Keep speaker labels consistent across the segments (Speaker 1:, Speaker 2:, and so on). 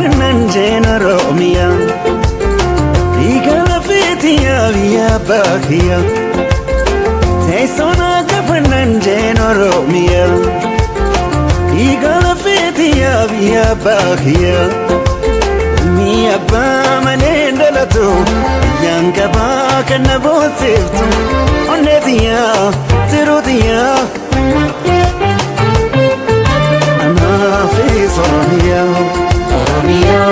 Speaker 1: gafannan jeen Oromiyaa. Dhiiga lafeetiyaa biyya abbaa kiyya. Teessoo gafannan jeen Oromiyaa. Dhiiga lafeetiyaa biyya abbaa kiyya. Ilmi abbaa malee hin dhalatu. Biyyaan qabaa kan na boonsiftu. Onneetiyaa tiruutiyaa. Anaafis Oromiyaa.
Speaker 2: Oromiyaa,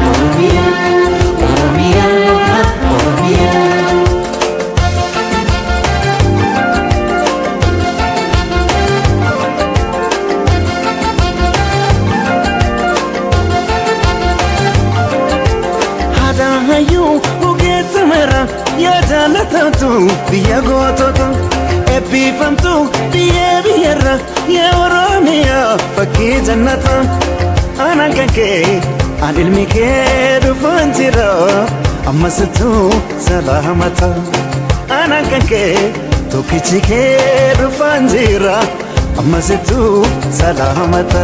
Speaker 2: Oromiyaa, Oromiyaa, Oromiyaa.
Speaker 1: Haadha hayyuu ogeessa mara yaa jaalatamtu biyya gootota eebbifamtu biyya biyyarra yaa Oromiyaa fakkii jannata. Anaan kan kee an ilmi kee dhufaan jira ammasittuu salaamata. Anaan kan kee tokkichi kee dhufaan jira ammasittuu salaamata.